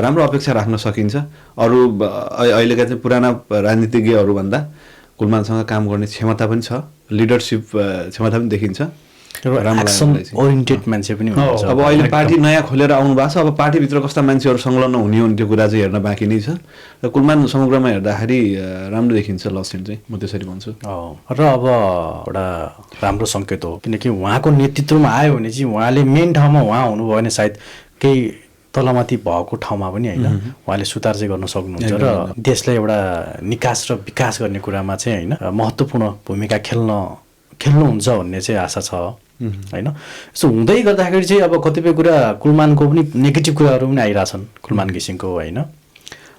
राम्रो अपेक्षा राख्न सकिन्छ। अरू अहिलेका चाहिँ पुराना राजनीतिज्ञहरूभन्दा कुलमानसँग काम गर्ने क्षमता पनि छ, लिडरसिप क्षमता पनि देखिन्छ। ओरिएन्टेड मान्छे पनि हुनुहुन्छ। अब अहिले पार्टी नयाँ खोलेर आउनु भएको छ, अब पार्टीभित्र कस्ता मान्छेहरू संलग्न हुने हो त्यो कुरा चाहिँ हेर्न बाँकी नै छ। र कुलमान समग्रमा हेर्दाखेरि राम्रो देखिन्छ लक्षण चाहिँ, म त्यसरी भन्छु। र अब एउटा राम्रो सङ्केत हो, किनकि उहाँको नेतृत्वमा आयो भने चाहिँ उहाँले मेन ठाउँमा उहाँ हुनुभयो भने सायद केही तलमाथि भएको ठाउँमा पनि होइन उहाँले सुधार चाहिँ गर्न सक्नुहुन्छ र देशलाई एउटा निकास र विकास गर्ने कुरामा चाहिँ होइन महत्त्वपूर्ण भूमिका खेल्नुहुन्छ भन्ने चाहिँ आशा छ होइन। यसो हुँदै गर्दाखेरि चाहिँ अब कतिपय कुरा कुलमानको पनि नेगेटिभ कुराहरू पनि आइरहेछन् कुलमान घिसिङको होइन।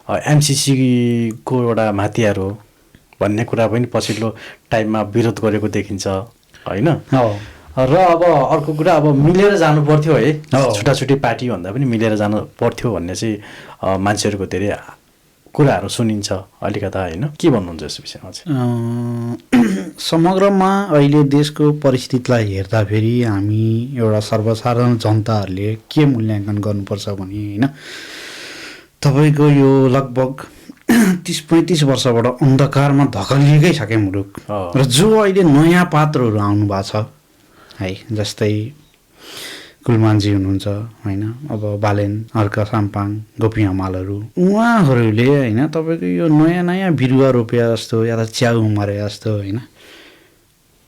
एमसिसीको एउटा माथियार हो भन्ने कुरा पनि पछिल्लो टाइममा विरोध गरेको देखिन्छ होइन। र अब अर्को कुरा अब मिलेर जानु पर्थ्यो है, छुट्टा छुट्टै पार्टी भन्दा पनि मिलेर जानु पर्थ्यो भन्ने चाहिँ मान्छेहरूको धेरै कुराहरू सुनिन्छ अलिकता होइन। के भन्नुहुन्छ यस विषयमा चाहिँ? समग्रमा अहिले देशको परिस्थितिलाई हेर्दाखेरि हामी एउटा सर्वसाधारण जनताहरूले के मूल्याङ्कन गर्नुपर्छ भने होइन, तपाईँको यो लगभग 30-35 वर्षबाट अन्धकारमा धकलिएकै छ क्या मुलुक। र जो अहिले नयाँ पात्रहरू आउनु भएको छ है, जस्तै कुलमानजी हुनुहुन्छ होइन, अब बालेन, अर्का साम्पाङ, गोपी हमालहरू, उहाँहरूले होइन तपाईँको यो नयाँ नयाँ बिरुवा रोपे जस्तो या त च्याउ उमारे जस्तो होइन,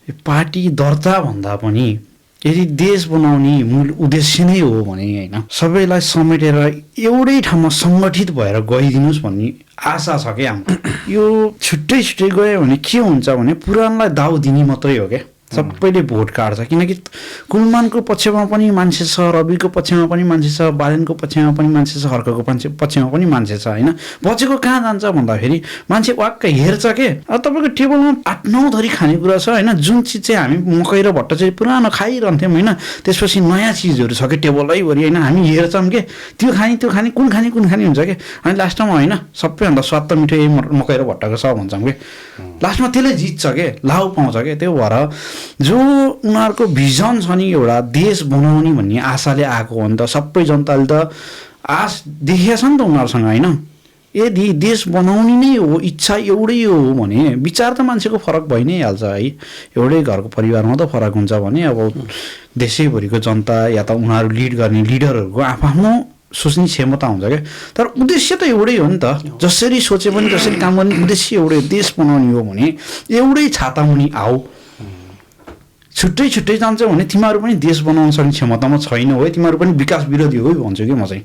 यो पार्टी दर्ता भन्दा पनि यदि देश बनाउने मूल उद्देश्य नै हो भने होइन सबैलाई समेटेर एउटै ठाउँमा सङ्गठित भएर गइदिनुहोस् भन्ने आशा छ क्या हाम्रो। यो छुट्टै छुट्टै गयो भने के हुन्छ भने पुरानलाई दाउ दिने मात्रै हो क्या, सबैले भोट काट्छ। किनकि कुलमानको पक्षमा पनि मान्छे छ, रविको पक्षमा पनि मान्छे छ, बालेनको पक्षमा पनि मान्छे छ, हर्कको पक्षमा पनि मान्छे छ होइन। बचेको कहाँ जान्छ भन्दाखेरि मान्छे वाक्कै हेर्छ के, अब तपाईँको टेबलमा 8-9 थरी खानेकुरा छ होइन, जुन चिज चाहिँ हामी मकै र भट्ट चाहिँ पुरानो खाइरहन्थ्यौँ होइन, त्यसपछि नयाँ चिजहरू छ कि टेबलैभरि होइन, हामी हेर्छौँ के त्यो खाने कुन खाने हुन्छ कि, अनि लास्टमा होइन सबैभन्दा स्वाद मिठो यही मकै र भट्टको छ भन्छौँ कि, लास्टमा त्यसले जित्छ के, लाउ पाउँछ के। त्यो भएर जो उनीहरूको भिजन छ नि एउटा देश बनाउने भन्ने आशाले आएको हो नि त, सबै जनताले त आश देखेको छ नि त उनीहरूसँग होइन। यदि देश बनाउने नै हो, इच्छा एउटै हो भने विचार त मान्छेको फरक भइ नै हाल्छ है, एउटै घरको परिवारमा त फरक हुन्छ भने अब देशैभरिको जनता या त उनीहरू लिड गर्ने लिडरहरूको आफ्नो सोच्ने क्षमता हुन्छ क्या। तर उद्देश्य त एउटै हो नि त, जसरी सोचे पनि जसरी काम गर्ने उद्देश्य एउटै, देश बनाउने हो भने एउटै छाता मुनि आऊ। छुट्टै छुट्टै जान्छ भने तिमीहरू पनि देश बनाउन सक्ने क्षमतामा छैन हो, तिमीहरू पनि विकास विरोधी हो भन्छु कि म चाहिँ।